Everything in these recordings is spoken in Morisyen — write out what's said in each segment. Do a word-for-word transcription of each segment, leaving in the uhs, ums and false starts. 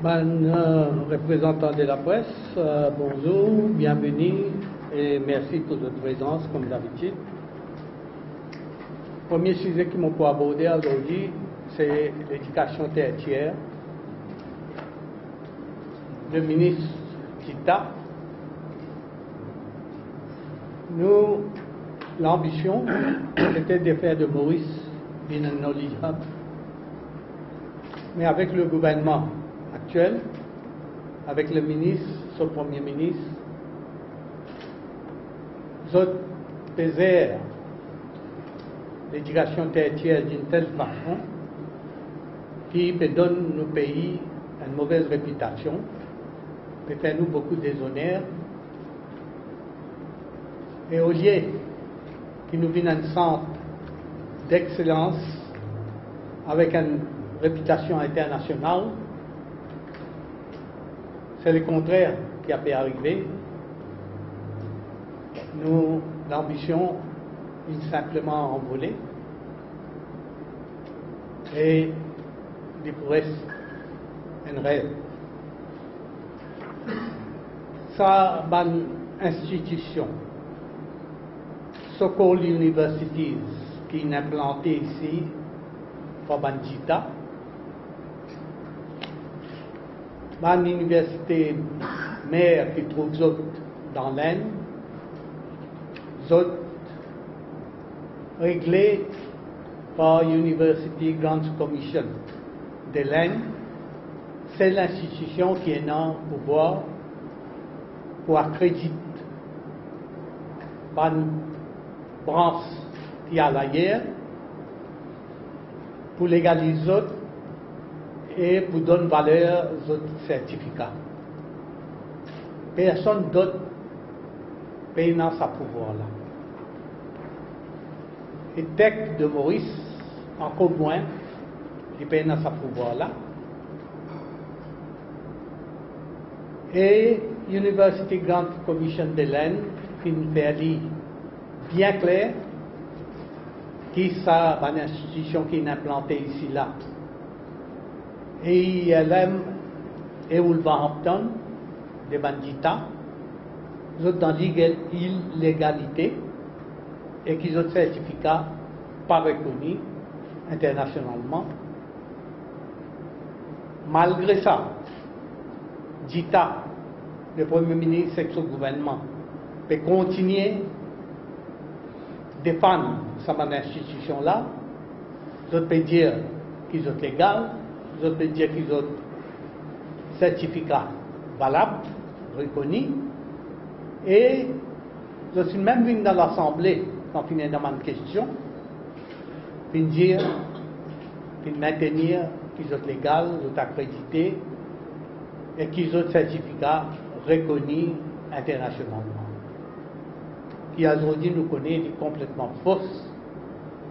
Bann, euh, reprezantan de laprès, euh, bonzour, bienveni e mersi pou zot prezans, kouma dabitid. Premie size ki mo pou aborde azordi, se ledikasion tertier. Le minis Gita, nou, lanbision, sete de fer de Moris vinn enn knowledge hub. Me avek le gouvernman aktiel, avek le minis, so premie minis, zot pe zer ledikasion tertier dan enn tel fason ki pe donn nou pei enn move repitasion, pe fer nou boukou dezoner. E olie ki nou vinn enn sant dexselans avek enn repitasion internasional, se lekontrer ki ape arive. Nou lanbision inn sinpleman anvole e li pou res enn rev. Sa bann institision, so-called universities, ki inn inplante isi par bann Gita, bann iniversite mer ki trouv zot dan Lenn, zot regle par University Grants Commission de Lenn, sel institision ki ena pouvwar pou akredit bann brans ki al ayer, pou legaliz zot e pou donn valer zot sertifika. Personn dot pena sa pouvwar la. E Tech de Maurice, ankor mwin, li pena sa pouvwar la. E University Grants Commission de Lenn finn fer li bien kler ki sa bann institision ki inn inplante isi la, E I L M e Wolverhampton, de bann Gita, zot dan ligal-, ilegalite e ki zot sertifika pa rekoni internasionalman. Malgre sa, Gita, le Premie Minis ek so gouvernman, pe kontigne defann sa bann institision la. Zot pe dir ki zot legal, zot pe dir ki zot sertifika valab, rekoni, e zot finn mem vinn dan Lasanble, kan finn ena bann kestion, finn dir, finn mintenir ki zot legal, zot akredite, e ki zot sertifika rekoni internasionalman. Ki azordi nou kone li konpletman fos,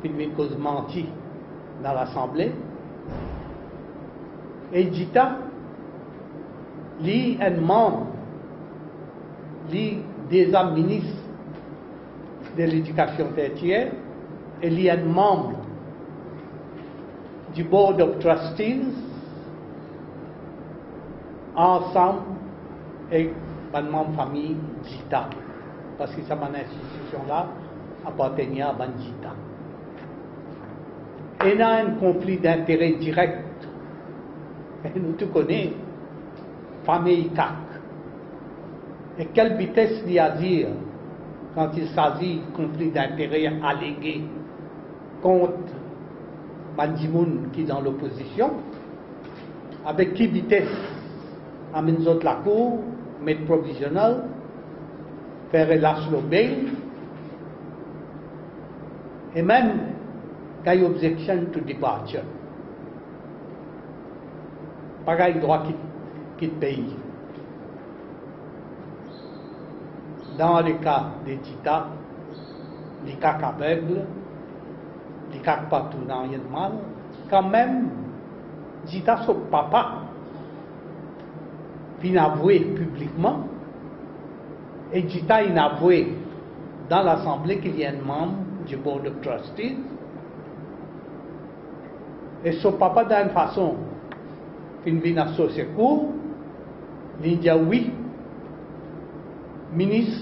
finn vinn koz manti dan Lasanble. E Gita, li enn manm, li deza minis de Ledikasion Tertier, e li enn manm di Board of Trustees, ansam ek bann manm fami Gita, parski sa bann institision la apartenir a bann Gita. Ena enn konfli dintere direk. E nou tou kone fami Kak. E kel vites li azir kan il sazi konfli dintere alege kont bann dimoun ki dan lopozision, avek ki vites amenn zot lakour, met provisional, fer relas lor bail, e mem gagn objection to departure. Pa gagn drwa kit, kit pei. Dan leka de Gita, li Kak aveg, li Kak pa trouv nanye mal. Kanmem, Gita so papa finn avoue piblikman, e Gita inn avoue dan Lasanble ki li enn manm di Board of Trustees. E so papa, dan enn fason, Finn vinn a so sekour, li dir wi, minis,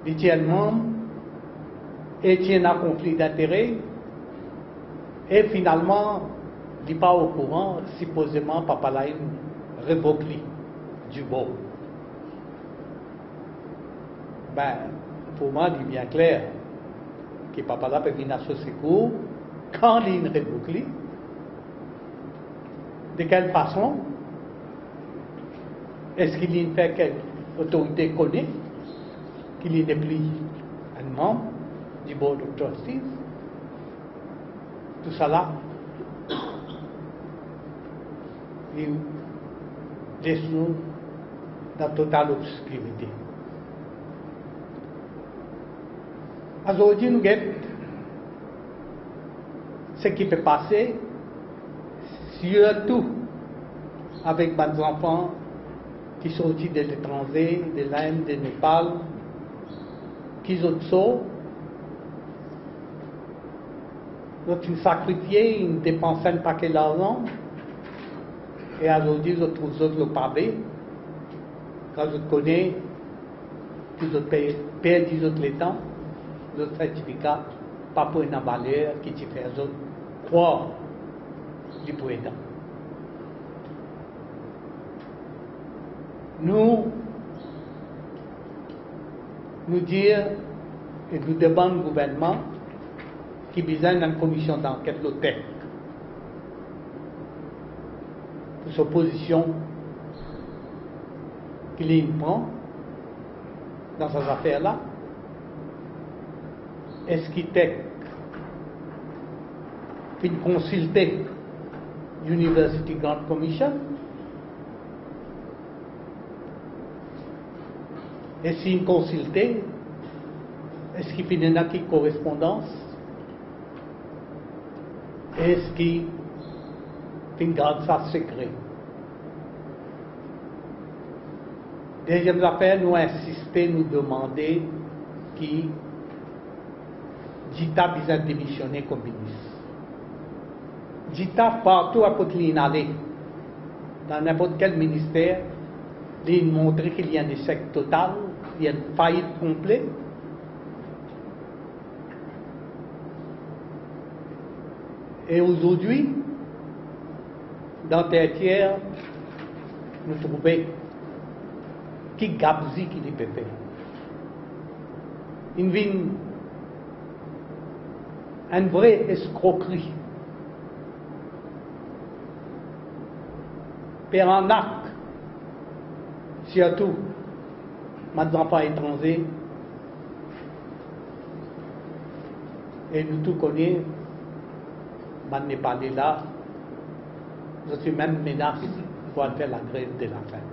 li ti enn manm, e ti ena konfli dintere, e finalman, li pa okouran, sipozeman papa la inn revok li di board. Be, pou mwa, li bien kler ki papa la pe vinn a so sekour, kan li inn revok li, de kel fason, eski li inn fer kel otorite kone ki li nepli enn manm di Board of Trustees? Tousala, li les nou dan total obskirite. Azordi nou get seki pe pase, sirtou avek bann zanfan ki sorti de letranze, de Linde, de Nepal, ki zot sor, zot finn sakrifie, inn depans enn pake larzan, e azordi zot trouv zot lor pave, kan zot kone ki zot pe perdi zot letan, zot sertifika pa pou ena valer ki ti fer zot krwar li pou ena. Nou, nou dir e nou demann gouvernman ki bizin enn komision danket lor Tech pou so pozision ki li inn pran dan sa zafer la. Eski Tech finn konsilte University Grant Commission? E si inn konsilte, eski finn ena ki korespondans? Eski finn gard sa sekre? Deziem zafer, nou insiste, nou demande ki Gita bizin demisione komi minis. Gita, partou kot li inn ale, dan ninport kel minister, li inn montre ki li enn esek total, li enn fayit konple. E azordi, dan Tertiaire, nou trouve ki gabzi ki li pe fer. Inn vinn enn vre eskrokri. Pe arnak, sirtou bann zanfan etranze, e nou tou kone bann Nepale la, zot ti mem menas pou al fer lagrev de lafin.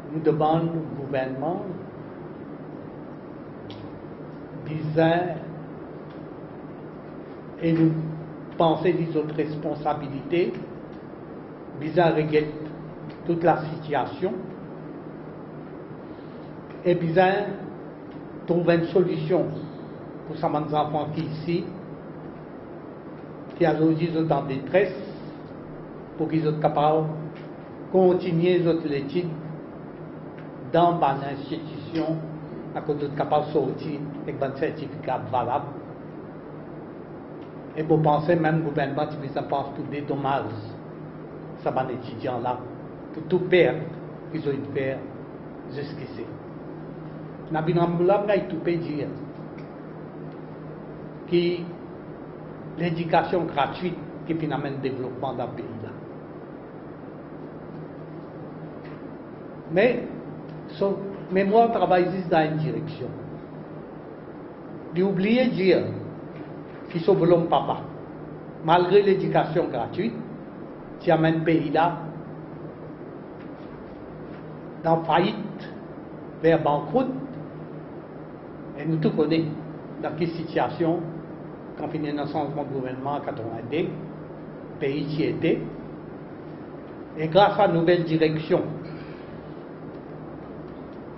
Nou demann gouvernman bizin, e nou panse li zot responsabilite, bizin reget tou lasitiasion e bizin trouv enn solision pou sa bann zanfan ki isi, ki azordi zot an detres, pou ki zot kapav kontinie zot letid dan bann institision, akoz zot kapav sorti ek bann sertifika valab. E mo panse mem gouvernman ti bizin pans pou dedomaz sa bann etidian la pou tou pert ki zot inn fer ziskisi. Nabin Ramboul la, inn tou pe dir ki ledikasion gratwit ki finn amenn devlopman dan pei la. Me so memwar travay zis dan enn direksion. Li oubliye dir ki so bolonm papa, malgre ledikasion gratwit, ti amenn pei la dan fayit, ver bankrout, e nou tou kone dan ki sitiasion, kan finn ena sanzman gouvernman an katreven-de, pei ti ete. E gras a nouvel direksion,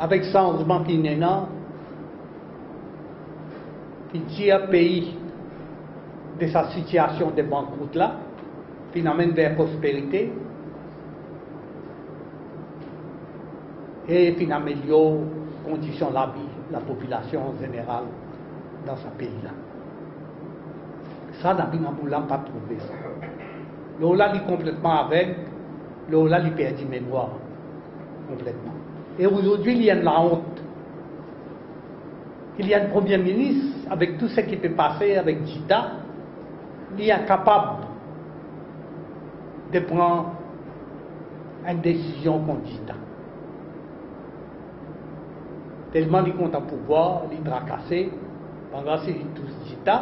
avek sanzman ki ena, ki tir pei de sa sitiasion de bankrout la, finn amenn ver prosperite e finn amelior kondision lavi lapopilasion an zeneral dan sa pei la. Sa, Nabi Ramoul la pa trouve sa. Lor la, li konpletman aveg, lor la, li perdi memwar konpletman. E azordi, li enn laont. Ki li enn Premie Minis, avek tou seki pe pase avek Djita, li inkapab de pran enn desizion kont Djita. Telman li kontan pouvwar, li trakase, pandan si li tous Djita,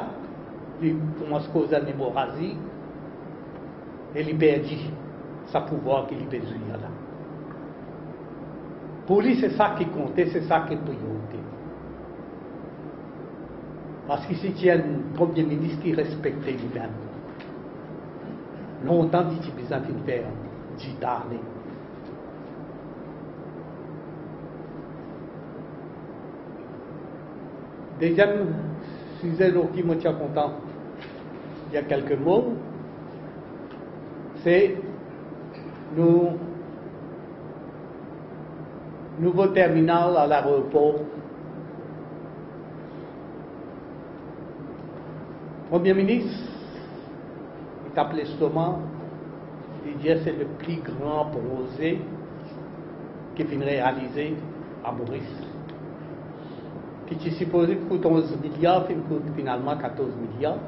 li koumans koz enn emorazi, e li perdi sa pouvwar ki li pe zwir la. Pou li, se sa ki konte, se sa ki priorite. Parski si ti enn Premie Minis ki respekte limem, lontan li ti bizin finn fer Djita ale. Deziem size lor ki mo ti a kontan dir kelke mo, se nou nouvo terminal a laeropor. Premie Minis, li tap lestoma, li dir se le pli gran proze ki finn realize a Moris, ki ti sipoze kout onz miliar, finn kout finalman katorz miliar.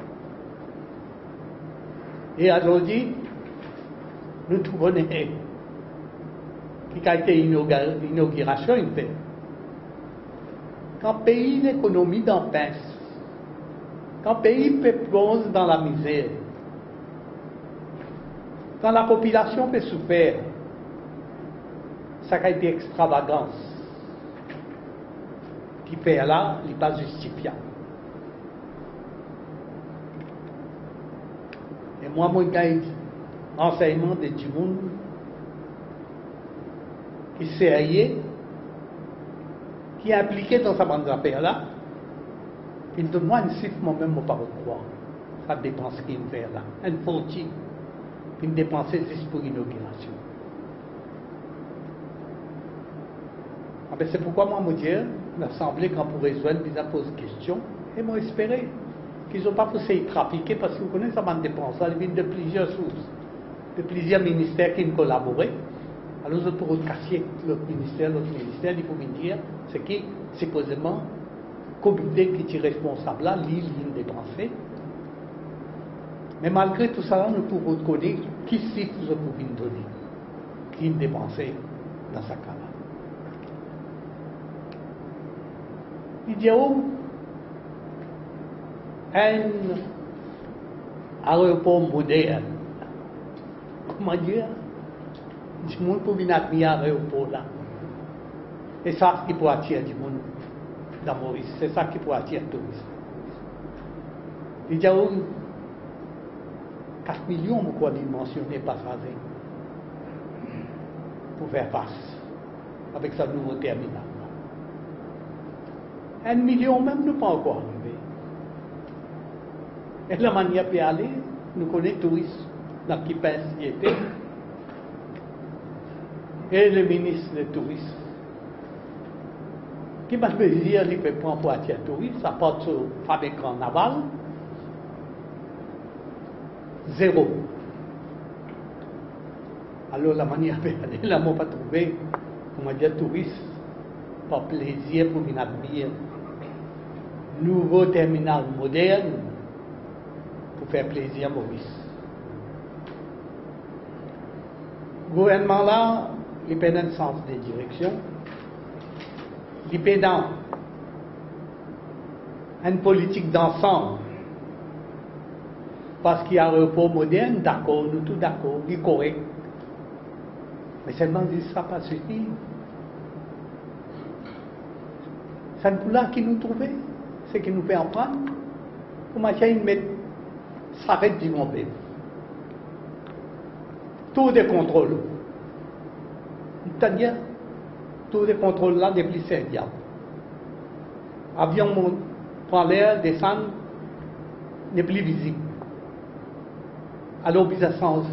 E azordi, nou tou kone ki kalite inoga-, inogirasion inn fer. Kan pei lekonomi dan pins, kan pei pe plonz dan lamizer, kan lapopilasion pe soufer, sa kalite extravagans ki fer la, li pa zistifiab. E mwa, mo gagn ransegnman de dimoun ki serye, ki inplike dan sa bann zafer la, ki donn mwa enn sif, mwa mem mo pa rod krwar. Sa depans ki inn fer la, enn fortin ki inn depanse zis pou inogirasion. Abe, se poukwa mwa mo dir, Lasanble, kan pou rezwenn, bizin poz kestion, e mo espere ki zot pa pou sey trafike, parski ou kone sa bann depans la, li vinn de plizier sours, de plizier minister ki inn kolabore. Alor zot pou rod kasiet, lot minister, lot minister, li pou vinn dir seki sipozeman komite ki ti responsab la, li, li inn depanse. Me malgre tou sa la, nou pou rod kone ki sif zot pou vinn done ki inn depanse dan sa ka la. Li dir ou, enn aeropor modern. Kouma dir, dimoun pou vinn admir aeropor la. E sa ki pou atir dimoun dan Moris, se sa ki pou atir touris. Li dir ou, kat milion, mo krwar li mansione, pasaze pou fer fas avek sa nouvo terminal la. Enn milion mem nou pa ankor arive. E lamanier pe ale, nou kone touris dan ki pins li ete. E le minis de touris, ki bann mezir li pe pran pou atir touris, apar so fame karnaval? Zero. Alor, lamanier pe ale la, mo pa trouve, kouma dir, touris par plezir pou vinn admir nouvo terminal modern pou fer plezir Moris. Gouvernman la, li pena enn sans de direksion, li pena enn politik dansam, parski aeropor modern, dakor, nou tou dakor, li korek. Me selman zis sa pa sifi. Sa nou la ki nou trouve, seki nou pe aprann, kouma sa inn met saret divan bef. Tour de kontrol. Setadir, tour de kontrol la nepli servi. Avion mont, pran ler, desann, nepli vizib. Alor bizin sanz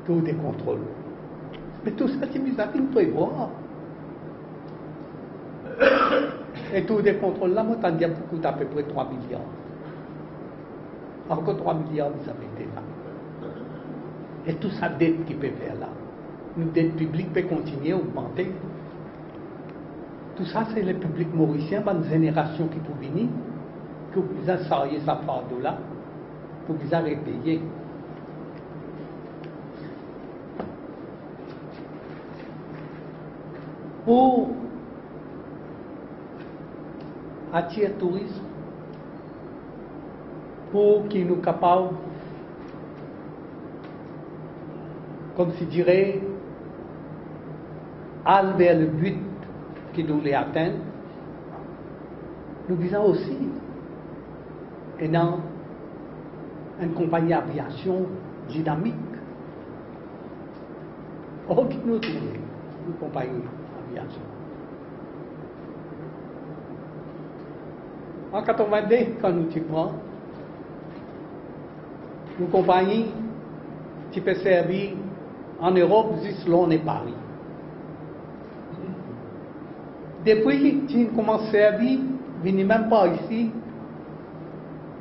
tour de kontrol. Me tou sa ti bizin finn prevwar. E tour de kontrol la, mo tann dir pou kout apepre trwa miliar. Ankor trwa miliar bizin mete la. E tou sa det ki pe fer la, nou det piblik pe kontigne ogmante. Tou sa, se lepiblik morisien, bann zenerasion ki pou vini, ki pou bizin sarye sa fardo la, pou bizin repeye. Pou atir tourism, pou ki nou kapav, koumsi dire, al ver le but ki nou le atenn, nou bizin osi ena enn konpagni aviasion dinamik. Or ki nou trouve nou konpagni aviasion? An katrevin-de, kan nou ti pran, nou konpagni ti pe servi an Erop zis Lond e Pari. Depi ti koumans servi, vini mem par isi,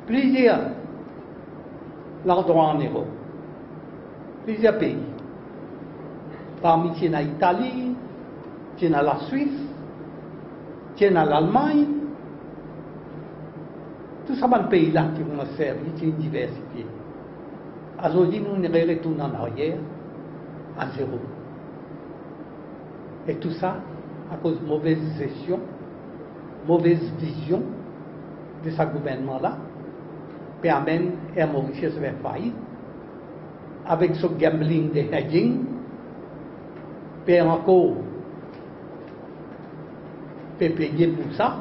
plizier landrwa an Erop, plizier pei. Parmi ti ena Itali, ti ena Laswis, ti ena Lalmagn. Tou sa bann pei la ki pou servi, ti diversifie. Azordi nou re-, retourn an aryer a zero. E tou sa akoz move zestion, move vizion de sa gouvernman la, pe amenn Air Mauritius ver fayit, avek so gambling de hedging, pe ankor pe peye pou sa,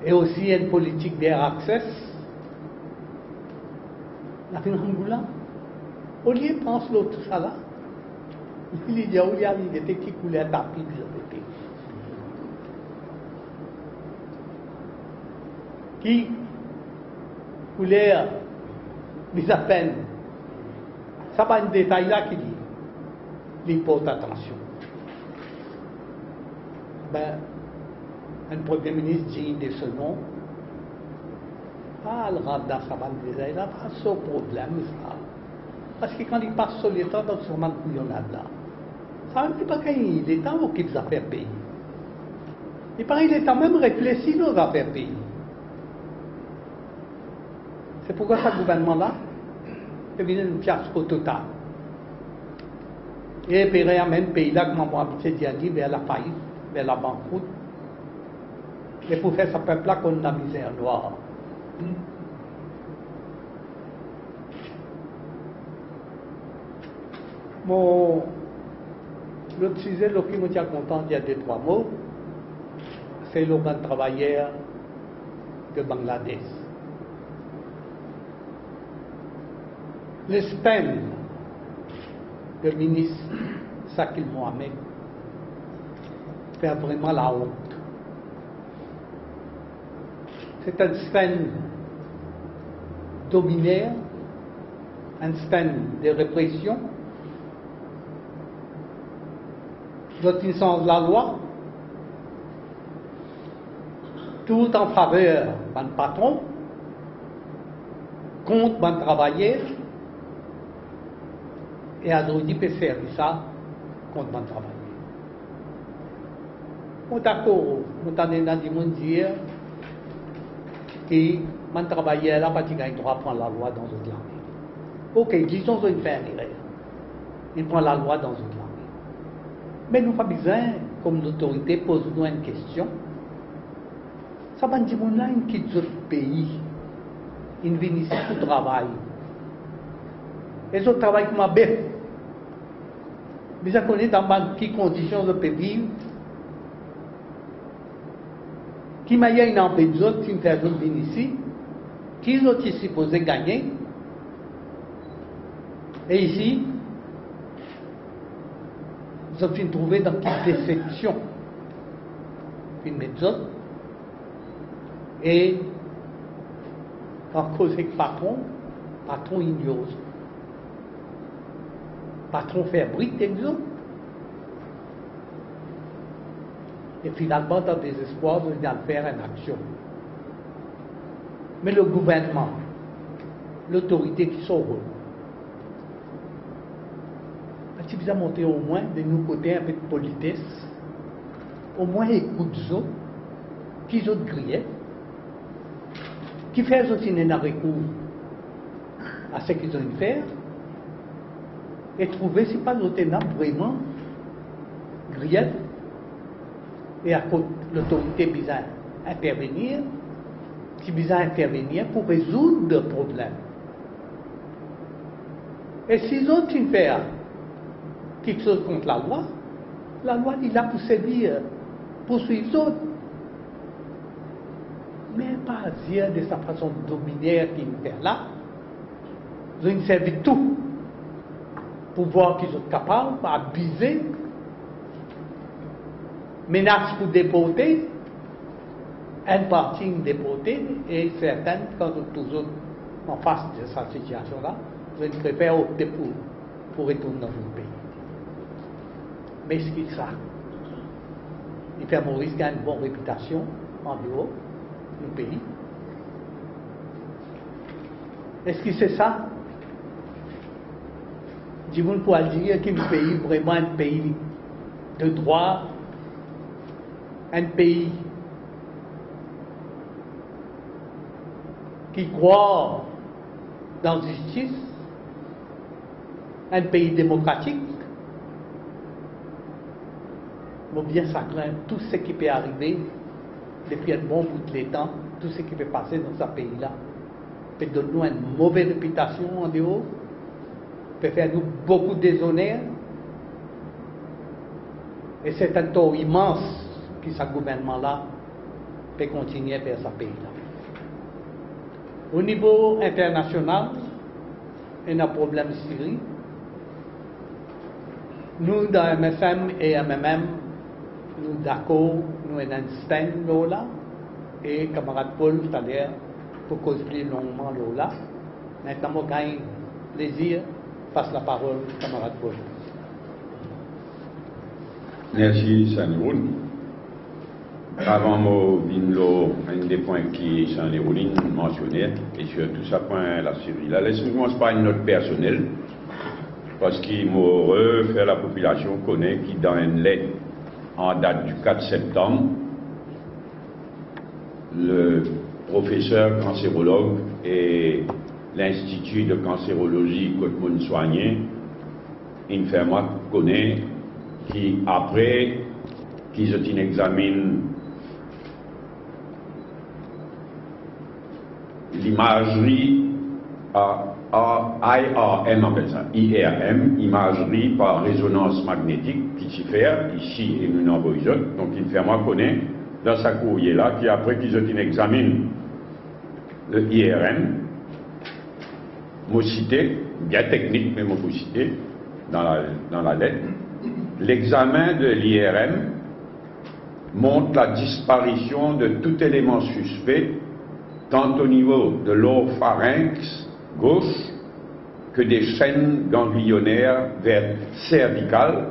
e osi enn politik de access. Lafinann boula, olie pans lor tou sa la, li dir, olie al gete ki kouler tapi bizin mete, ki kouler bizin penn. Sa bann detay la ki li, li port atansion. Be, enn Premie Minis digne de ce nom pa al rant dan sa bann detay la, pa so problem sa. Parski kan li pas so letan dan sa bann kouyonad la, sa mem li pa gagn letan okip zafer pei. Li pa gagn letan mem reflesi lor zafer pei. Se poukwa sa gouvernman la pe vinn enn fiasko total. E pe reamenn pei la, kouma mo abitie dir li, ver lafayit, ver labankrout, e pou fer sa pep la konn lamizer nwar. Mo, lot size lor ki mo ti a kontan dir de trwa mo, se lor bann travayer de Bangladesh. Le stand de minis Shakil Mohammed fer vreman laont. Se enn stand dominer, enn stand de represion. Zot inn sanz lalwa, tou an faver bann patron, kont bann travayer, e azordi pe servi sa kont bann travayer. Mo dakor, mo tann ena dimoun dir ki bann travayer la pa ti gagn drwa pran lalwa dan zot lame. Ok, dizon zot inn fer enn erer, inn pran lalwa dan zot lame. Me nou pa bizin, kom lotorite, poz nou enn kestion. Sa bann dimoun la inn kit zot pei, inn vinn isi pou travay, e zot travay kouma bef. Bizin kone dan bann ki kondision zot pe viv, ki manier inn anbet zot, inn fer zot vinn isi, ki zot ti sipoze gagne. E isi, zot finn trouve dan ki desepsion finn met zot. E Kan koz ek patron, patron ignor zot. Patron fer brit ek zot. E finalman, dan dezespwar, zot inn al fer enn aksion. Me le gouvernman, lotorite, ki so rol? Ti bizin montre omwin de nou kote enpe de polites, omwin ekout zot, ki zot griye, kifer zot inn ena rekour a seki zot inn fer, e trouve si pa zot ena vreman griye, e akoz lotorite bizin intervenir, ti bizin intervenir pou rezoud problem. E si zot inn fer kiksoz kont lalwa, lalwa li la pou servi, pou swiv zot. Me pa azir de sa fason dominer ki inn fer la. Zot inn servi tou pou vwar ki zot kapav abize, menas pou deporte, enn parti inn deporte, e sertin, kan zot trouv zot anfas de sa sitiasion la, zot inn prefer opte pou, pou retourn dan zot pei. Me eski sa, li fer Moris gagn bon repitasion andeor nou pei? Eski se sa dimoun pou al dir ki nou pei vreman enn pei de drwa, enn pei ki krwar dan zistis, enn pei demokratik? Mo bien sagrin, tou seki pe arive depi enn bon bout letan, tou seki pe pase dan sa pei la, pe donn nou enn move repitasion andeor, pe fer nou boukou dezoner, e se enn tor imans ki sa gouvernman la pe kontigne fer sa pei la. O nivo internasional, ena problem Siri. Nou dan M S M e M M M, nou dakor, nou ena enn stand lor la, e kamarad Paul taler pou koz pli longman lor la. Aster mo gagn plezir pas laparol kamarad Paul. Mersi, Saniroun. Avan mo vinn lor enn de pwin ki Saniroun inn mansione, e sirtou sa pwin Lasiri la, les mo koumans par enn not personel, parski mo refer lapopilasion kone ki dan enn let an dat di kat septam, le profeser kanserolog e Linstiti de Kanserolozi kot mo'nn swagne inn fer mwa kone ki apre ki zot inn examinn limazri a, a, I R M, apel sa, I R M, imazri par rezonans magnetik, ki ti fer isi e nou'nn anvoy zot. Donk, inn fer mwa kone dan sa kourie la ki apre ki zot inn examinn le I R M, mo site, bien teknik, me mo pou site dan la, dan lalet, l'examen de l'I R M montre la disparition de tout élément suspect, tant au niveau de l'oropharynx gauche que des chaînes ganglionnaires ver-, cervicales,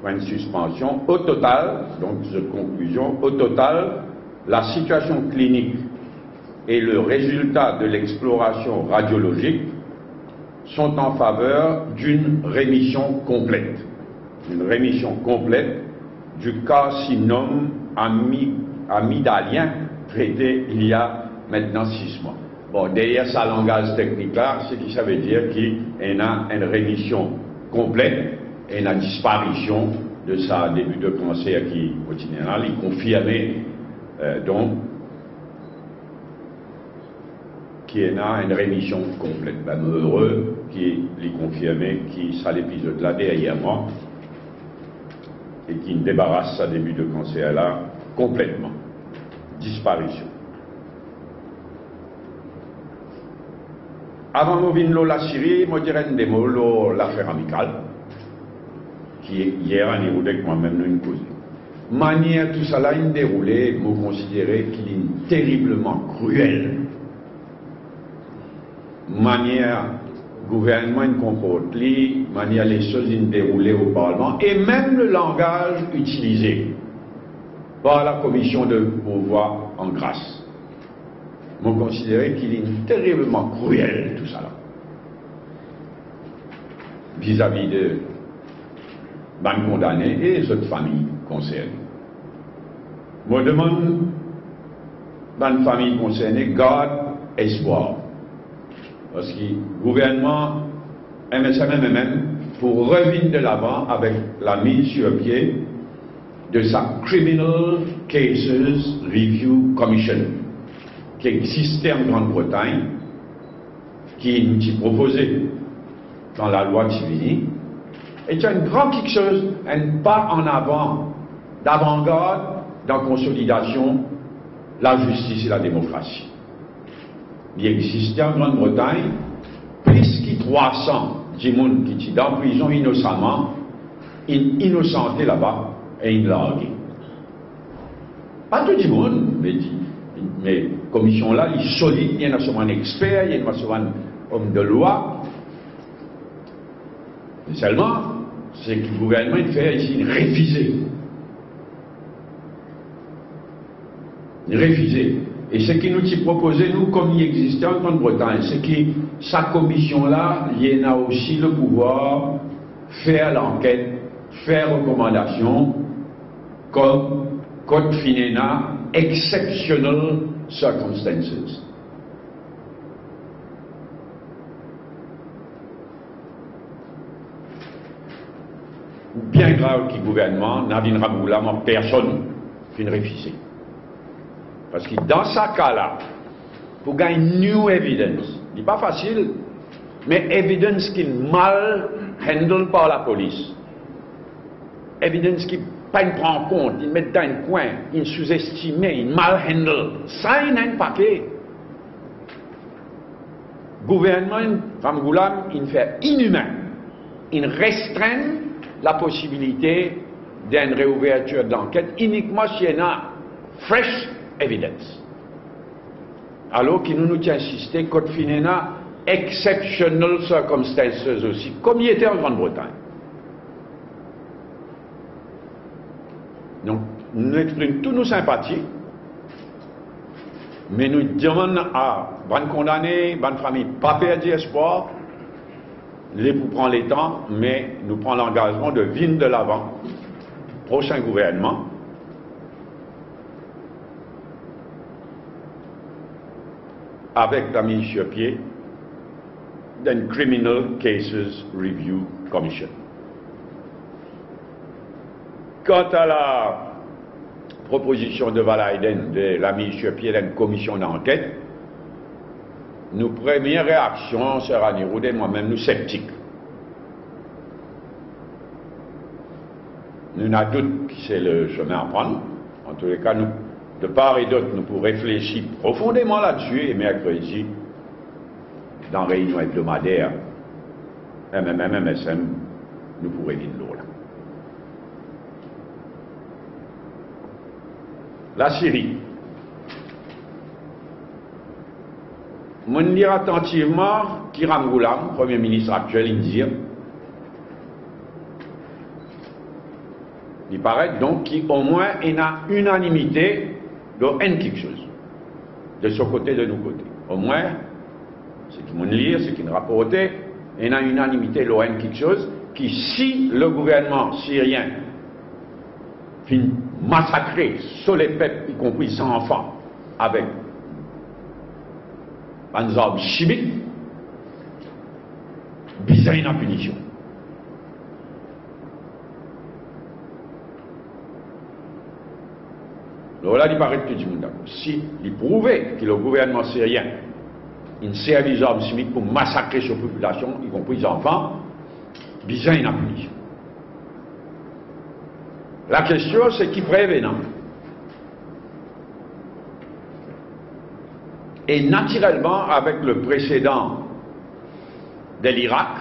point de suspension. Au total, donc, cette conclusion, au total, la situation clinique et le résultat de l'exploration radiologique sont en faveur d'une rémission complète, d'une rémission complète du carcinome ami-, amygdalien traité il y a maintenant six mois. Bon, deryer sa langaz teknik la, se ki sa ve dir ki ena enn remision konplet, ena disparision de sa debi de kanser ki mo ti ena la, li konfirme, euh, donk, ki ena enn remision konplet. Be, mo ere ki li konfirme ki sa lepizod la deryer mwa e ki debaras sa debi de kanser la konpletman. Disparision. Avan mo vinn lor Lasiri, mo dir enn de mo lor lafer amikal, ki yer Anirudh ek mwa mem nou inn koze. Manier tousala inn deroule, mo konsidere ki li inn teribleman kriel. Manier gouvernman inn konport li, manier lesoz inn deroule o Parlman, e mem le langaz itilize par la Commission de Pourvoi en Grâce. Mo konsidere ki li inn teribleman kriel tousala, vizavi de bann kondane e zot fami konserne. Mo demann bann fami konserne gard espwar, parski gouvernman M S M M M M pou revinn de lavan avek lamiz sir pie de sa Criminal Cases Review Commission ki existe an Grann Bretagn, ki nou ti propoze dan lalwa ti vini, e ti enn gran kiksoz, enn pa an avan, davangard dan konsolidasion lazistis e lademokrasi. Li existe an Grann Bretagn, plis ki trwa san dimoun ki ti dan prizon inosaman, inn inosante laba e inn large. Pa tou dimoun, me di, me komision la, li solid, li ena so bann exper, li ena so bann om de lwa. Me selman, seki gouvernman inn fer isi, inn refize. Inn refize. E seki nou ti propoze, nou, kouma li existe an Grann Bretagn, seki sa komision la, li ena osi le pouvwar fer lanket, fer rekomandasion, kom kot finn ena exceptional circumstances. Bien grav ki gouvernman Navin Ramgoolam an personn finn refize. Parski dan sa ka la, pou gagn new evidence, li pa fasil, me evidence ki mal handle par lapolis, evidence ki pa inn pran kont, inn met dan enn kwin, inn souzestime, inn mal handle, sa ena enn pake. Gouvernman Ramgoolam inn fer inimin, inn restrenn laposibilite d'enn reouvertir d'lanket inikman si ena fresh evidence. Alor ki nou, nou ti insiste kot finn ena exceptional circumstances osi, kom li ete an Grann Bretagn. Donk, nou exprim tou nou sinpati, me nou demann a bann kondane, bann fami pa perdi espwar. Li pou pran letan, me nou pran langazman de vinn de lavan prosin gouvernman avek lamiz sir pie d'enn Criminal Cases Review Commission. Kanta la propozision de Van Heijden de lamiz sir pie d'enn komision d'anket, nou premie reaksion, Sir Anirudh e mwa mem, nou septik. Nou ena dout ki se le semin a prann. Antouleka, nou, de par e dot, nou pou reflesi profondeman ladsi e merkredi, dan reynion ebdomader M M M, M S M, nou pou revinn lor la. Lasiri. Mo'nn lir atantivman ki Ramgoolam, Premie Minis aktiel, inn dir. Li paret donk ki omwin ena inanimite lor enn kiksoz, de so kote, de nou kote. Omwin, seki mo'nn lir, seki inn raporte, ena inanimite lor enn kiksoz, ki si le gouvernman sirien finn masakre so lepep, ikonpri zanfan, avek bann zarm simik, bizin ena pinision. Lor la, li paret tou dimoun dakor. Si li prouve ki le gouvernman sirien inn servi zarm simik pou masakre so popilasion, ikonpri zanfan, bizin ena pinision. Lakestion, se ki prev ena? E natirelman, avek le presedan de Lirak,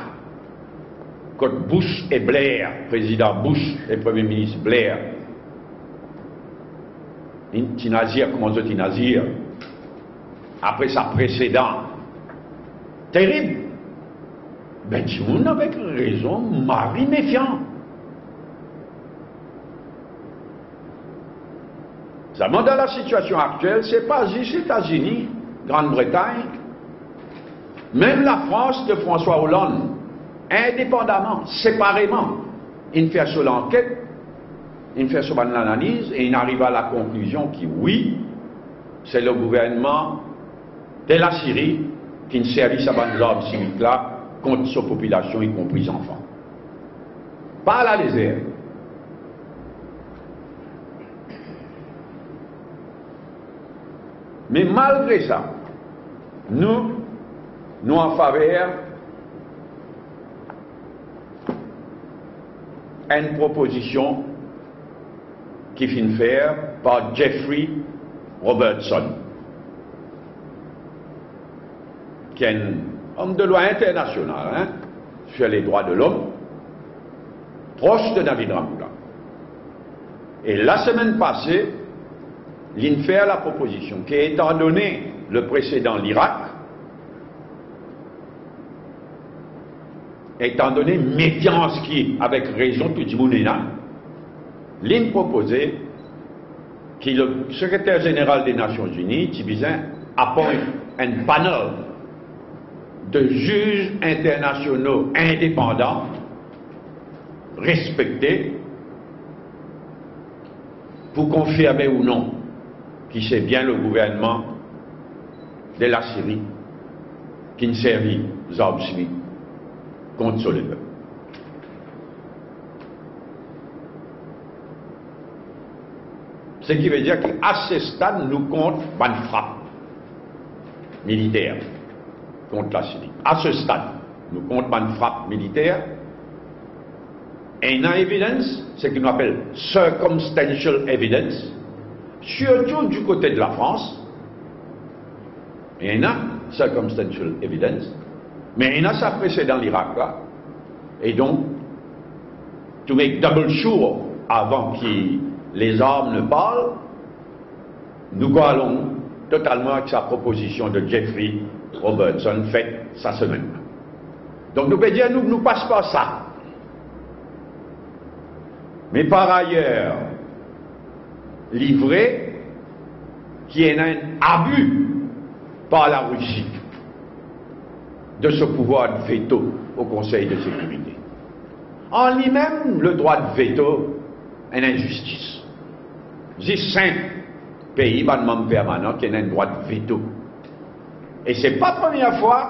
kot Bush e Blair, Prezidan Bush e Premie Minis Blair, inn, ti inn azir kouma zot inn azir, apre sa presedan terib, be, dimoun avek rezon mari mefian. Sa, dan lasitiasion aktiel, se pa zis Etazini, Grann Bretagn, mem Lafrans de François Hollande, indepandaman, separeman, inn fer so lanket, inn fer so bann lanaliz e inn ariv a lakonklizion ki wi, se le gouvernman de Lasiri ki'nn servi sa bann zarm simik la kont so popilasion, ikonpri zanfan. Pa lalezer. Me malgre sa, nou, nou an faver enn propozision ki finn fer par Jeffrey Robertson, ki enn om de lwa internasional, hein, sur les droits de l'homme, pros de Navid Ramoula. E lasemenn pase, li'nn fer lapropozision ki, etandone le presedan Lirak, etandone mefians ki, avek rezon, tou dimoun ena, li'nn propoze ki le Sekreter Zeneral de Nasion Ini ti bizin apwint enn panel de ziz internasional indepandan, respekte, pou konfirme ou non ki se bien le gouvernman de Lasiri ki'nn servi zarm simik kont so lepep. Seki ve dir ki a se stad, nou kont bann frap militer kont Lasiri. A se stad, nou kont bann frap militer. Ena evidence, seki nou apel circumstantial evidence, sirtou di kote de Lafrans, ena circumstantial evidence, me ena sa presedan Lirak la. E donk, to make double sure avan ki lezarm ne parl, nou go along totalman avek sa propozision de Jeffrey Robertson fet sa semenn. Donk nou pe dir nou, nou pas par sa. Me par ayer, li vre ki ena enn abi par Larisi de so pouvwar de veto o Konsey de Sekirite. An limem, le drwa de veto enn inzistis. Zis sink pei, bann manm permanan, ki ena enn drwa de veto. E se pa premie fwa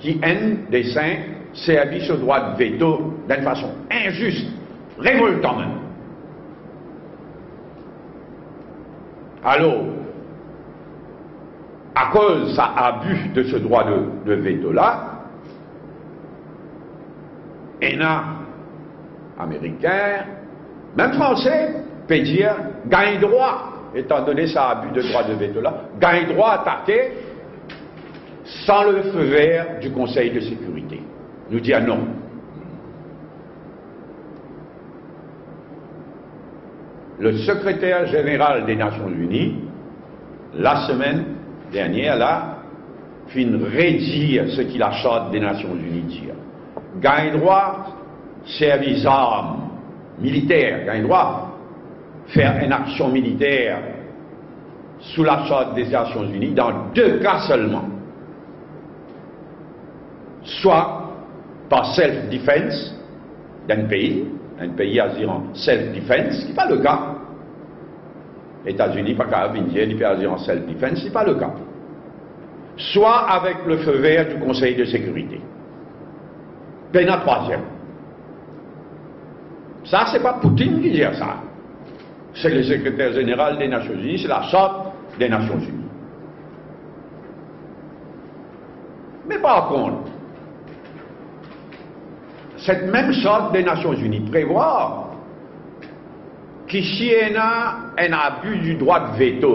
ki enn de sink servi so drwa de veto dan enn fason inzis, revoltan mem. Alor, akoz sa abi de se drwa de, de veto la, ena Amerikin, mem Franse, pe dir gagn drwa, etandone sa abi de drwa de veto la, gagn drwa atake san le feu vert du Conseil de sécurité. Nou dir non. Le sekreter zeneral de Nasion Ini, lasemenn dernier la, finn redir seki Lasart de Nasion Ini dir. Gagn drwa servi zarm militer, gagn drwa fer enn aksion militer sou Lasart de Nasion Ini dan de ka selman. Swa par self defense d'enn pei, enn pei azir an self defense, ki pa le ka. Etazini pa kapav vinn dir li pe azir an self defense, li pa le ka. Swa avek le feu vert du Conseil de sécurité. Pena trwaziem. Sa, se pa Poutine ki dir sa. Se le sekreter zeneral de Nasion Ini, se Lasart de Nasion Ini. Me par kont, set mem Sart de Nasion Ini prevwar ki si ena enn abi di drwa de veto,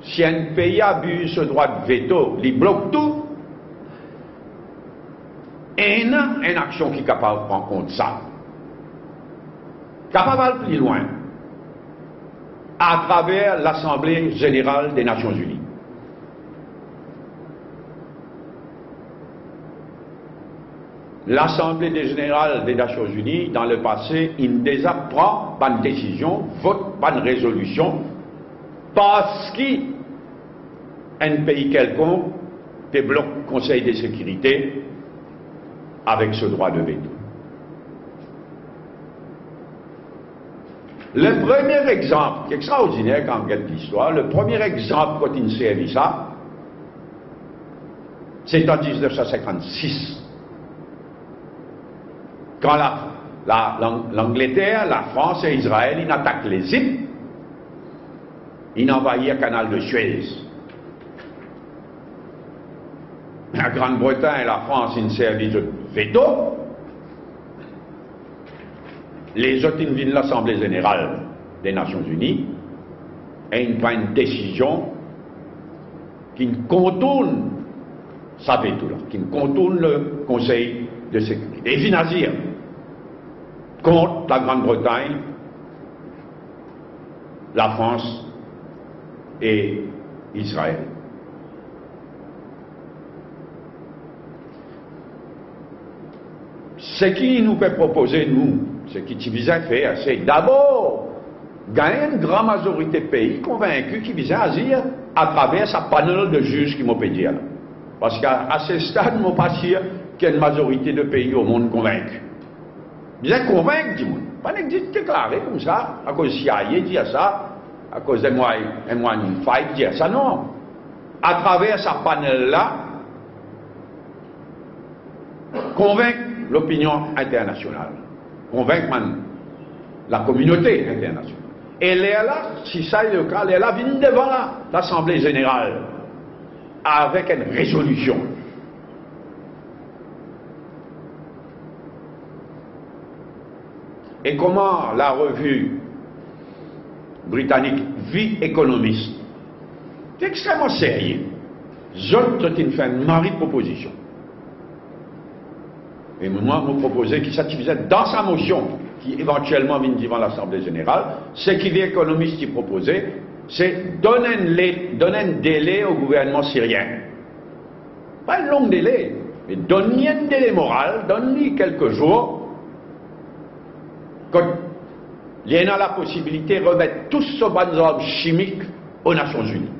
si enn pei abiz so drwa de veto, li blok tou, ena enn aksion ki kapav pran kont sa. Kapav al pli lwin. atraver Lasanble Zeneral de Nasion Ini. Lasanble de Zeneral de Nasion Ini, dan lepase, inn deza pran bann desizion, vot bann rezolision, parski enn pei kelkonk pe blok Konsey de Sekirite avek so drwa de veto. Le premie exanp, ki extraordiner kan ou get listwar, le premie exanp kot inn servi sa, se an diznef san sinkannsis, kan la, la, Lang-, Langleter, Lafrans e Izrael inn atak Lezip, inn anvayir Kanal de Suez. Lagrann Bretagn e Lafrans inn servi zot veto, lezot inn vinn Lasanble Zeneral de Nasion Ini e inn pran enn desizion ki'nn kontourn sa veto la, ki'nn kontourn le Konsey de Sekirite. E vinn azir kont Lagrann Bretagn, Lafrans e Izrael. Seki nou pe propoze, nou, seki ti bizin fer, se dabor gagn enn gran mazorite pei konvinki ki bizin azir atraver sa panel de ziz ki mo pe dir la. Parski a, a se stad, mo pa sir ki enn mazorite de pei omond konvinki. Bizin konvink dimoun. Pa nek zis deklare koumsa, akoz C I A dir sa, akoz M Y, M Y five dir sa, non. Atraver sa panel la, konvink lopinion internasional, konvink bann lakominote internasional. E lerla, si sa le ka, lerla vinn devan la, Lasanble Zeneral avek enn rezolision. E kouma larevi britanik The Economist, extreman serye, zot, zot inn fer enn mari propozision. E mwa, mo propoze ki sa ti bizin dan sa mosion ki evantielman vinn devan Lasanble Zeneral, seki The Economist ti propoze, se donn enn le-, donn enn dele o gouvernman sirien. Pa enn long dele, me donn li enn dele moral, donn li kelke zour, kot li ena laposibilite remet tou so bann zarm simik o Nasion Ini.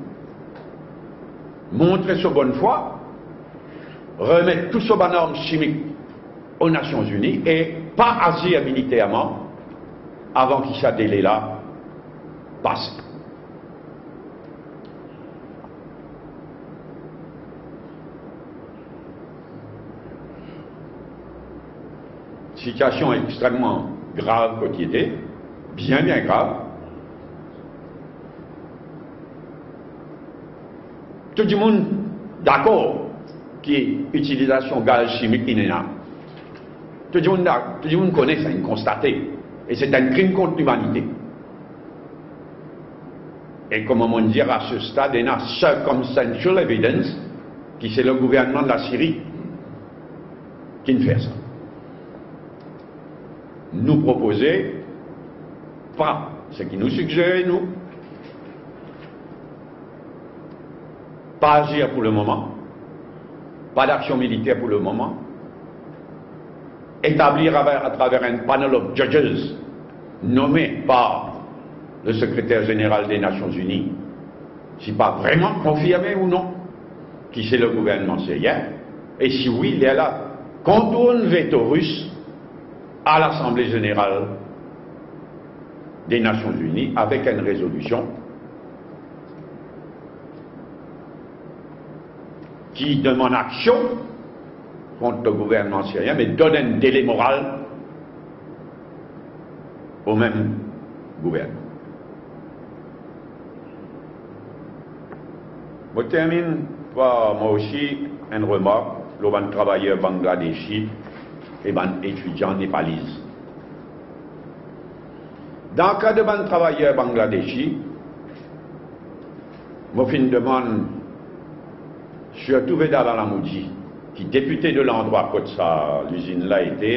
Montre so bonnfwa, remet tou so bann zarm simik o Nasion Ini e pa azir militerman avan ki sa dele la pase. Sitiasion extreman grav kot li ete, bien, bien grav. Tou dimoun dakor ki itilizasion gaz simik inn ena. Tou dimoun da-, tou dimoun kone sa, inn konstate. E se enn krim kont limanite. E kouma mo dir, a se stad, ena circumstantial evidence ki se le gouvernman Lasiri ki'nn fer sa. Nou propoze pa, seki nou sigzere, nou, pa azir pou le moman, pa daksion militer pou le moman, etabli atraver, atraver enn panel of judges nome par le Sekreter Zeneral de Nasion Ini, si pa vreman konfirme ou non ki se le gouvernman sirien, e si wi, lerla kontourn veto Ris a Lasanble Zeneral de Nasion Ini avek enn rezolision ki demann aksion kont le gouvernman sirien, me donn enn dele moral o mem gouvernman. Mo terminn par mwa osi enn remark lor bann travayer Bangladeshi e bann etidian Nepaliz. Dan ka de bann travayer Bangladeshi, mo finn demann sirtou Vedala Lamouji, ki depite de landrwa kot sa lizinn la ete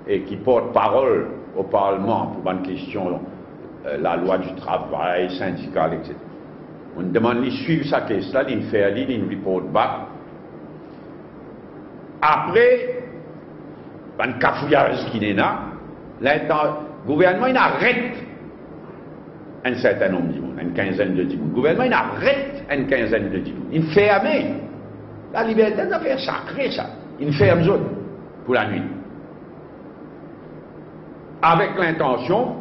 e ki portparol o Parlman pou bann kestion euh, lalwa di travay, sindikal, et cetera. Mo'nn demann li swiv sa kes la, li'nn fer li, li'nn report back. Apre, bann kafouyaz ki ena, lintan, gouvernman inn aret enn sertin nonb dimoun, enn kinzenn de dimoun. Gouvernman inn aret enn kinzenn de dimoun. Inn ferme. Laliberte, zafer sakre sa. Inn ferm zot pou lanwit. Avek lintansion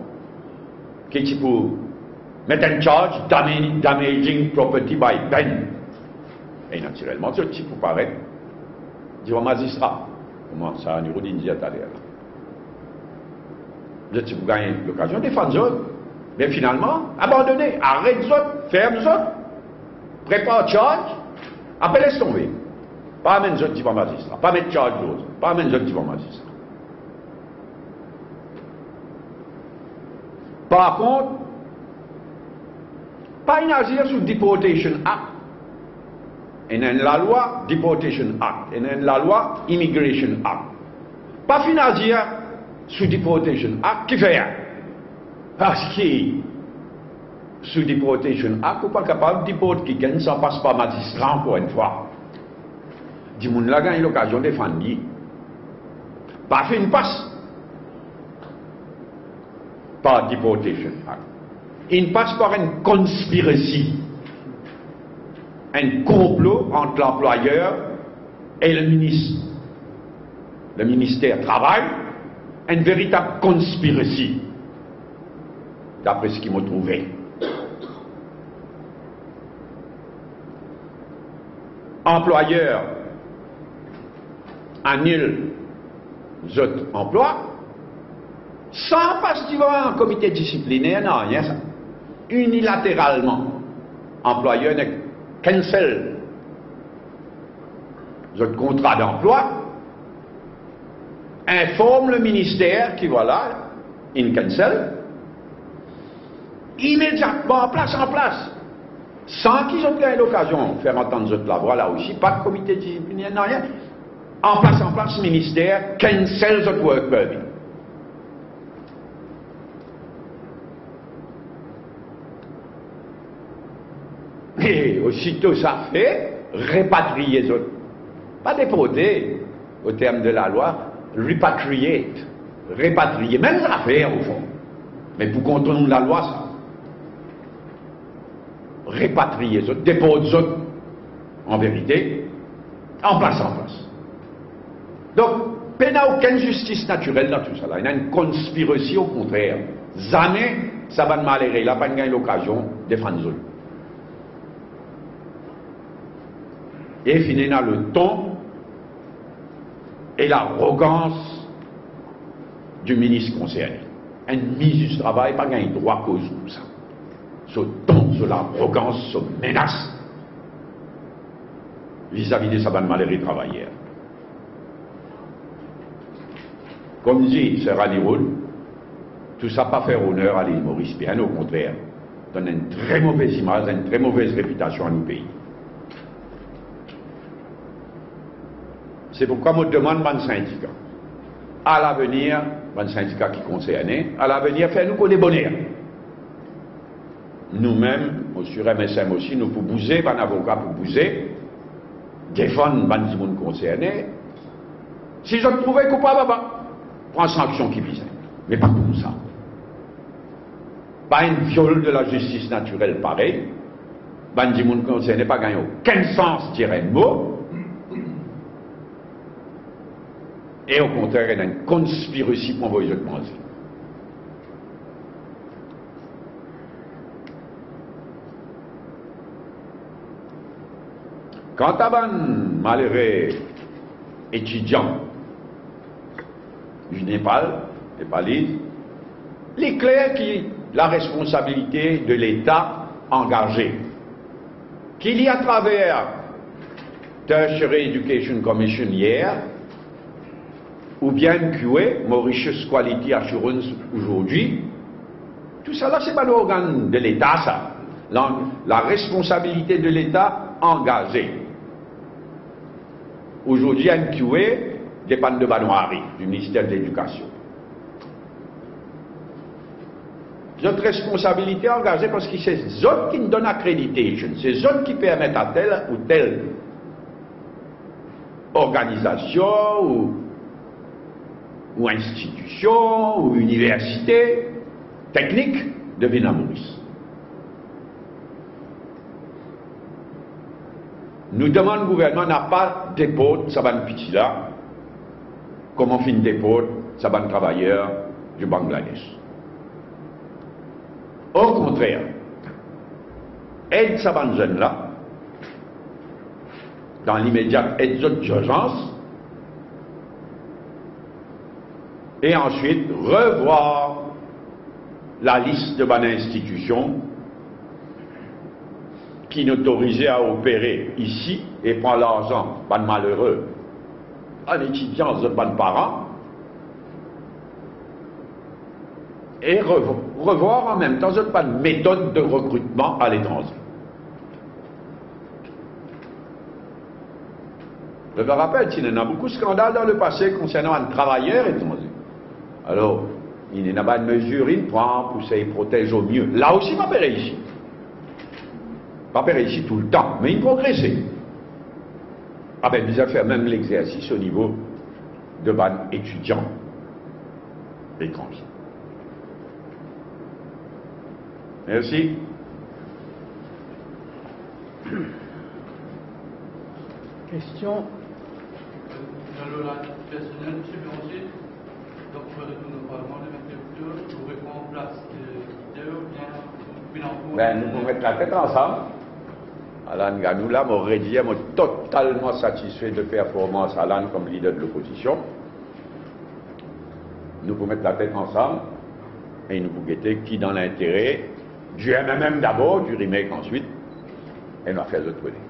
ki ti pou met enn charge dama-, damaging property by ban. E natirelman, zot ti pou paret devan mazistra. Kouma Sarah Nirud inn dir taler la. Zot ti pou gagn lokazion defann zot. Me finalman, abandone, aret zot, ferm zot, prepar charge, apre les tonbe. Pa amenn zot devan mazistra, pa met charge lor zot, pa amenn zot devan mazistra. Par kont, pa inn azir sou Deportation Act. Ena enn lalwa Deportation Act, ena enn lalwa Immigration Act. Pa finn azir sou Deportation Act, kifer? Parski sou Deportation Act, ou pa kapav deport kikenn san pas par mazistra, ankor enn fwa. Dimoun la gagn lokazion defann li. Pa finn pas par Deportation Act. Inn pas par enn conspiracy, enn konplo ant lanplwayer e le minis, le minister travay, enn veritab conspiracy, dapre seki mo trouve. Anplwayer anil zot anplwa san pas devan komite disipliner, nanye sa. Inilateralman, anplwayer nek cancel zot kontra danplwa, inform le minister ki vwala, inn cancel. Imediatman, anplas, anplas, san ki zot gagn lokazion fer antann zot lavwa la osi, pa de komite disipliner, nanye. Anplas, anplas, minister cancel zot work permit. E osito sa fer, repatriye zot. Pa deporte, o term de lalwa, repatriate, repatriye. Mem zafer, ofon. Me pou kontourn lalwa, sa. Repatriye zot, deport zot, an verite, anplas, anplas. Donk, pena okenn zistis natirel dan tou sa la. Ena enn conspiracy, okontrer. Zame sa bann malere la pa'nn gagn lokazion defann zot. E finn ena le ton e larogans di minis konserni. Enn minis travay pa gagn drwa koz koumsa. So ton, so larogans, so menas vizavi de sa bann malere travayer. Kouma dir Sarah Nirud, tou sa pa fer oner a Lil Moris, bien okontrer, donn enn tre move imaz, enn tre move repitasion a nou pei. Se poukwa mo demann bann sindika, a lavenir, bann sindika ki konserne, a lavenir, fer nou kone boner. Noumem, mo sir M S M osi, nou pou bouze, bann avoka pou bouze, defann bann dimoun konserne. Si zot trouve koupab, aba, pran sanksion ki bizin. Me pa koumsa. Pa enn viol de lazistis natirel parey. Bann dimoun konserne pa gagn okenn sans dir enn mo. E okontrer, ena enn conspiracy pou anvoy zot manze. Kanta bann malere etidian, Nepal, Nepaliz, li kler ki laresponsabilite de Leta angaze, ki li atraver Tertiary Education Commission yer, oubien M Q A, Mauritius Quality Assurance, ozordi, tou sa la se bann organn de Leta sa. La, laresponsabilite de Leta angaze. Ozordi, M Q A depann de bann wari, di Minister de Ledikasion. zot responsabilite angaze, parski se zot ki donn accreditation, se zot ki permet a tel ou tel organizasion ou, ou institision ou iniversite teknik de vinn a Moris. Nou demann gouvernman napa deport sa bann piti la, kouma finn deport sa bann travayer di Bangladesh. Okontrer, ed sa bann zenn la, dan limedia, ed zot dirzans, e answit revwar lalis de bann institision ki'nn otorize a opere isi e pran larzan bann malere, bann etidian, zot bann paran, e rev-, revwar an mem tan zot bann metod de rekritman aletranze. Zot rapel, ti ena boukou skandal dan lepase konsernan bann travayer etranze. Alor, inn ena bann mezir inn pran pou sey protez omie. La osi, pa pe reisi. Pa pe reisi toultan, me inn progrese. Abe, bizin fer mem lexersis o nivo de bann etidian etranze. Mersi. Kestion? Alor la, personel, Misie Béranger, donk, nou retourn o Parlman le vennde oktob, nou repran plas de lider oubien nou finn ankor... Be, nou pou met latet ansam. Alan Ganou la, mo redir, mo totalman satisfe de performans Alan kom lider de lopozision. Nou pou met latet ansam e nou pou gete ki dan lintere di M M M dabor, di Remake answit, e nou a fer zot kone.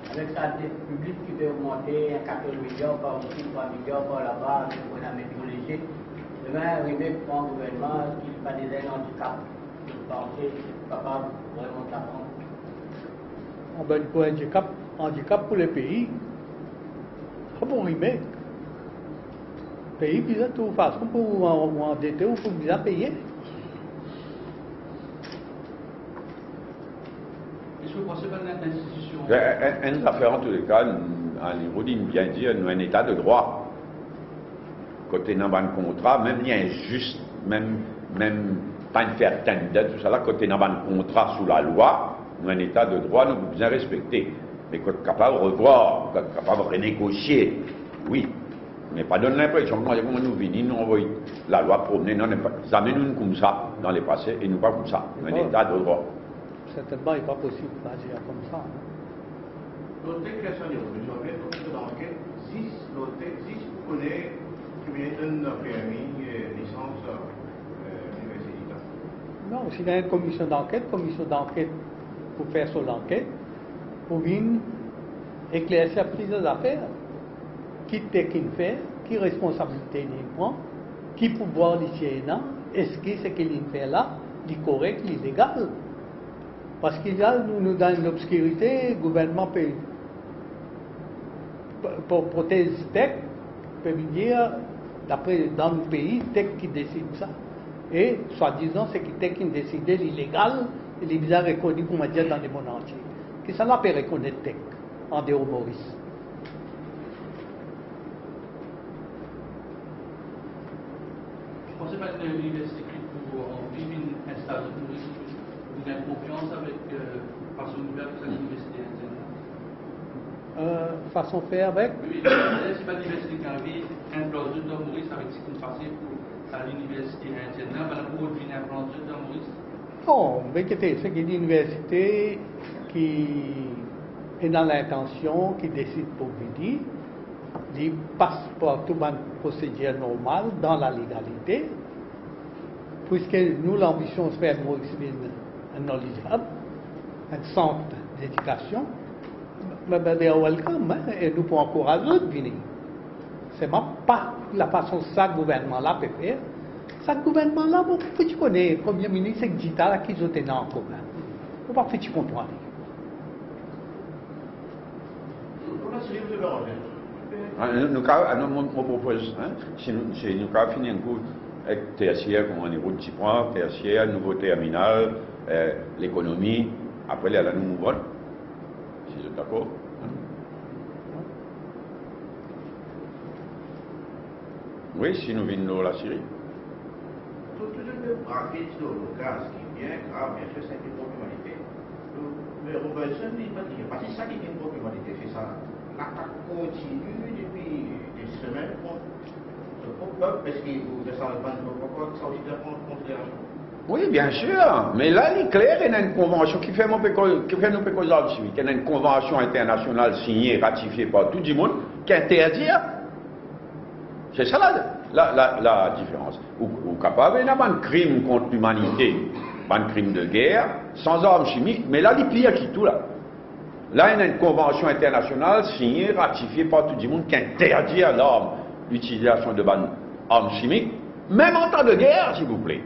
Avek sa det piblik ki pe ogmante, enn katorz miliar par isi, trwa miliar par laba, avek mo la met mo leze, demin Remake pran gouvernman, eski li pa deza enn andikap? Zot panse ki kapav vremem sa pran? Anben, pou andikap, andikap pou lepei, pa pou Remake. Pei bizin trouv fason pou ou an-, ou andete, ou pou bizin peye. Eski ou panse bann institision... Enn, enn, enn zafer, antouleka, Annie Roud inn bien dir, nou enn eta de drwa. Kot ena bann kontra, mem li inzis, mem, mem pa enn fair tender, tousala, kot ena bann kontra sou lalwa, nou enn eta de drwa, nou pou bizin respekte. Me kot kapav revwar, kot kapav renegosie, wi. Me pa donn linpresion kouma, kouma nou vini, nou anvoy lalwa promne, non, non, pa, zame nou'nn koumsa dan lepase e nou pa koumsa. Nou enn eta de drwa. Sertennman, li pa posib azir koumsa. Lor tet, personel, nou bizin fer komision danket, zis lor tet, zis pou kone ki vinn donn permi, eh, lisans, eh, liniversite. Non, si ena enn komision danket, komision danket pou fer so lanket, pou vinn eklersi plizier zafer. Ki tek inn fer, ki responsabilite li inn pran, ki pouvwar li ti ena, eski seki li inn fer la, li korek, li legal? Parski la, nou, nou dan lobskirite, gouvernman pe, pe, pe protez tek, pe vinn dir, dapre dan nou pei, tek ki desid sa. E, swadizan, seki tek inn deside, li legal, e li bizin rekoni kouma dir dan lemond antie. Kisannla pe rekonet tek andeor Moris? Ou panse pa enn liniversite ki pou anvi vinn instal Moris, pou gagn konfians avek, eh, fason nou fer avek sa liniversite indienn la? Eh, fason fer avek? Wi, wi, eski pa liniversite ki anvi inplant zot dan Moris avek seki pase pou sa liniversite indienn la, bann la pou vinn inplant zot dan Moris? Non, me gete, seki liniversite ki ena lintansion, ki desid pou vini, li pas par tou bann prosedir normal, dan lalegalite, puiske nou lanbision se fer Moris vinn enn knowledge hub, enn sant dedikasion, be, be, they are welcome, hein, e nou pou ankouraz zot vini. Selman pa lafason sa gouvernman la pe fer. Sa gouvernman la, mo pa fouti kone, Premie Minis ek dita la, ki zot ena an komin. Mo pa fouti konpran li. Ah, nou, nou ka, ah, non, mo, mo propoz, hein, si nou, si nou ka fini enn kou, Ek tersier, kouma nou rod ti pran, tersier, nouvo terminal, eh, lekonomi, apre lerla nou move on. Si zot dakor. Wi, si nou vinn lor Lasiri. Tou, tou, tou, tou, brake ti lor, lor gaz, ki bien grav, biensir, se enn problemalite. Me Robertson, li, pa, li, pa se sa ki enn problemalite, se sa. Latak kontini depi de semenn kont so pop pep, eski ou de sa, bann pop pep, sa osi, bien kont, kont... Wi, biensir. Me la, li kler, ena enn konvansion ki fer mo pe koz, ki fer nou pe koz la osi. Ena enn konvansion internasional signe, ratifie par tou dimoun, ki interdir. Se sa la, la, la, la diferans. Ou, ou kapav ena bann krim kont limanite, bann krim de ger, san zarm simik, me la, li pir ki tou la. La, ena enn konvansion internasional signe, ratifie par tou dimoun ki interdir larm, litilizasion de bann arm simik, mem an tan de ger, silvouple.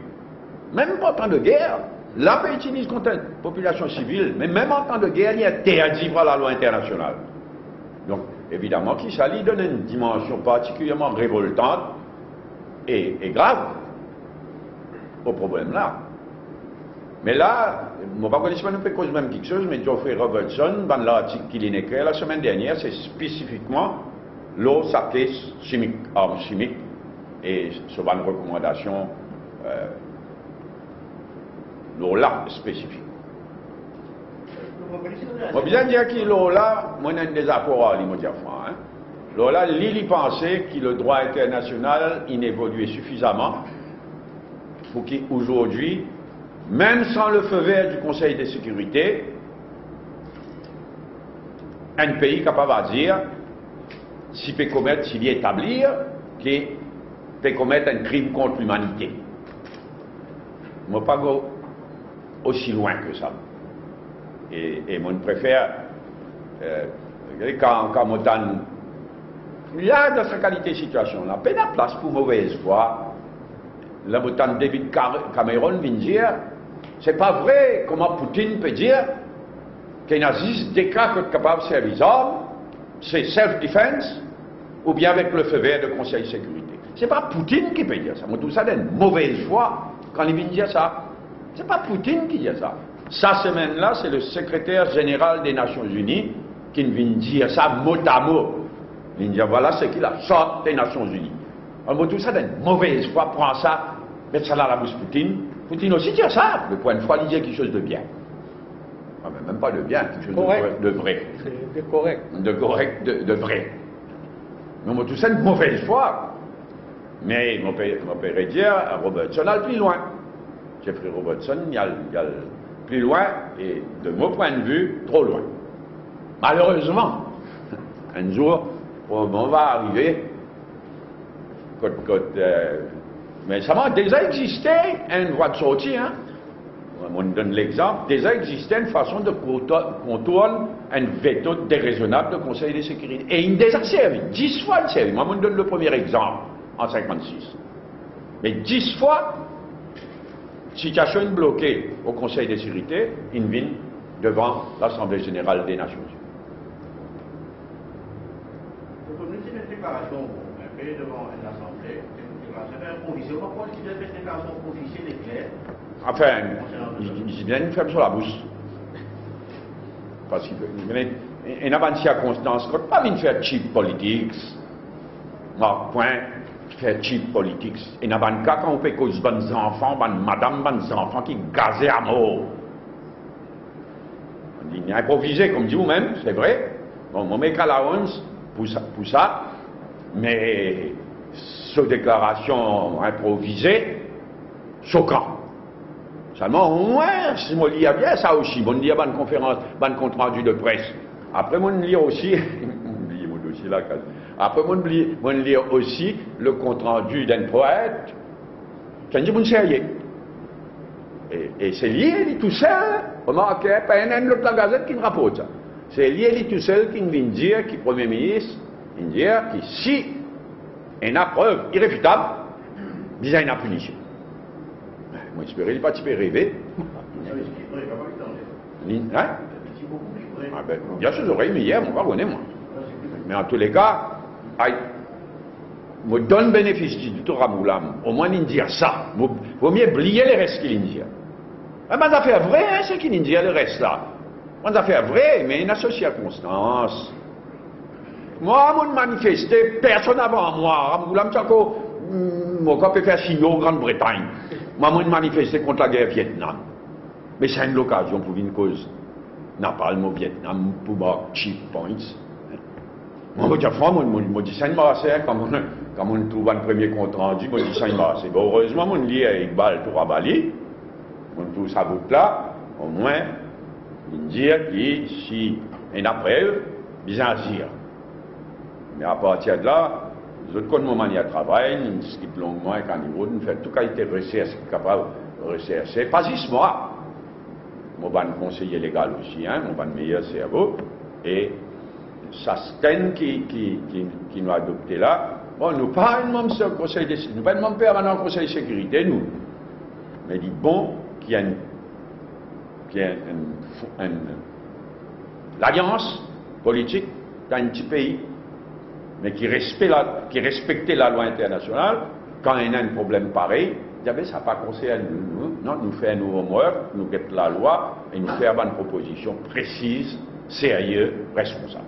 Mem an tan de ger, la pe itiliz kont enn popilasion sivil, me mem an tan de ger, li interdi par lalwa internasional. Donk, evidaman ki sa, li donn enn dimansion partikilierman revoltant e, e grav o problem la. Me la, mo pa kone si nou pe koz mem kiksoz, me Geoffrey Robertson, bann lartik ki linn ekrir lasemenn dernier, se spesifikman lor sa kes simik, arm simik, e so bann rekomandasion, eh, lor la spesifik. Mo bizin dir ki lor la, mo ena enn dezakor ar li, mo dir fran, hein. Lor la, li, li panse ki le drwa internasional inn evolie sifizaman pou ki azordi, mem san le feu vert du Conseil de sécurité, enn pei kapav dir si pe komet, si li etablir ki pe komet enn krim kont limanite. Mo pa go osi lwin ki sa. E, e mo prefer, eh, kan, kan mo tann la, dan sa kalite sitiasion la, pena plas pou movez fwa. La, mo tann David Car-, Cameron vinn dir, se pa vre, kouma Poutine pe dir ki ena zis de ka kot kapav servi zarm, se self defense oubien avek le feu vert de Konsey Sekirite. Se pa Poutine ki pe dir sa. Mo trouv sa d'enn movez fwa kan li vinn dir sa. Se pa Poutine ki dir sa. Sa semenn la, se le sekreter zeneral de Nasion Ini ki vinn dir sa motamo. Li dir, vwala seki la Sart de Nasion Ini. Alor, mo trouv sa d'enn movez fwa, pran sa, met sa dan labous Poutine. Poutine osi dir sa, me pou enn fwa, li dir kiksoz de bien. Ah, me mem pa de bien, kiksoz de vre, de vre. De korek. De korek, de, de vre. Non, mo trouv sa enn movez fwa. Me mo pe, mo pe redir, Robertson al pli lwin. Jeffrey Robertson, li al, li al pli lwin e, de mo pwin de vi, tro lwin. Malerezman, enn zour, probableman va arive, kot, kot, eh, me sa va deza existe enn vwa de sorti, hein. Mo donn lexanp, deza existe enn fason de kontour-, kontourn enn veto derezonab de Konsey de Sekirite. E inn deza servi, dis fwa inn servi. Mwa, mo donn le premie exanp an sinkannsis. Me dis fwa, sitiasion inn bloke o Konsey de Sekirite, inn vinn devan Lasanble Zeneral de Nasion Ini. Donk, nou ti fer deklarasion, bon, inpe devan enn lasanble, deklarasion inprovizye. Ou pa krwar li ti devret fer deklarasion ofisiel e kler? Anfin, li, li bizin ferm so labous. Parski, me, ena bann sirkonstans, kot pa vinn fer cheap politics. Mark pwin fer cheap politics. Ena bann ka kan ou pe koz bann zanfan, bann madam, bann zanfan ki gaze amor. Li inprovize, kouma dir ou mem, se vre. Bon, mo met allowance pou sa, pou sa, me so deklarasion inprovize, sokan. Selman, omwin, si mo lir bien, sa osi, mo'nn lir bann konferans, bann kontrandi de pres. Apre, mo'nn lir osi, mo'nn bliye mo dosie lakaz. Apre, mo'nn bliye, mo'nn lir osi le kontrandi d'enn pwet, ki enn dimoun serye. E, e se li, li tousel, remarke, pa ena enn lot lagazet ki'nn raport sa. Se li, li tousel ki'nn vinn dir ki Premie Minis, inn dir ki si ena prev irefitab, bizin ena pinision. Mo espere li pa ti pe reve. Li, hein? Ah ben, bien sir, zorey meyer, mo pa kone, mwa. Me antouleka, ay, Mo donn benefis di dout Ramgoolam, omwin li'nn dir sa. Mo, vomie bliye leres ki li'nn dir. Bann zafer vre, hein, seki li'nn dir leres la. Bann zafer vre, me ena so sirkonstans. Mwa, mo'nn manifeste, personn avan mwa. Ramgoolam ti ankor, mm, mo ankor pe fer sino Grann Bretagn. Mwa, mo'nn manifeste kont lager Vietnam. Me sa enn lokazion pou vinn koz Napalm o Vietnam pou mark cheap points. Mwa, mo dir fran, mo, mo, mo dir sa inn marse, kan mo, kan mo'nn trouv bann premie kontrandi, mo dir sa inn marse. Bon, erezman, mo'nn lir Iqbal Tourabali, mo'nn trouv sa bout la, omwin, li'nn dir ki si ena prev, bizin azir. Me apartir de la, zot konn mo manier travay, nou diskit longman ek Anirudh, nou fer tou kalite resers ki kapav reserse, pa zis mwa, mo bann konseye legal osi, hein, mo bann meyer servo, e sa stenn ki, ki, ki, ki nou adopte la, bon, nou pa enn manm se-, konsey de, nou pa enn manm permanan konsey sekirite, nou. Me li bon ki enn, ki enn, enn, enn lalians politik dan enn ti pei, me ki respe la, ki respekte lalwa internasional, kan ena enn problem parey, dir, "Be, sa pa konsern nou, nou, non, nou fer nou homework, nou get lalwa e nou fer bann propozision presiz, serye, responsab."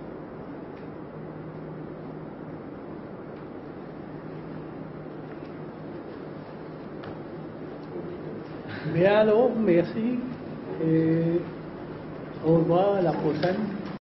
Bien alors, merci et au revoir, à la prochaine.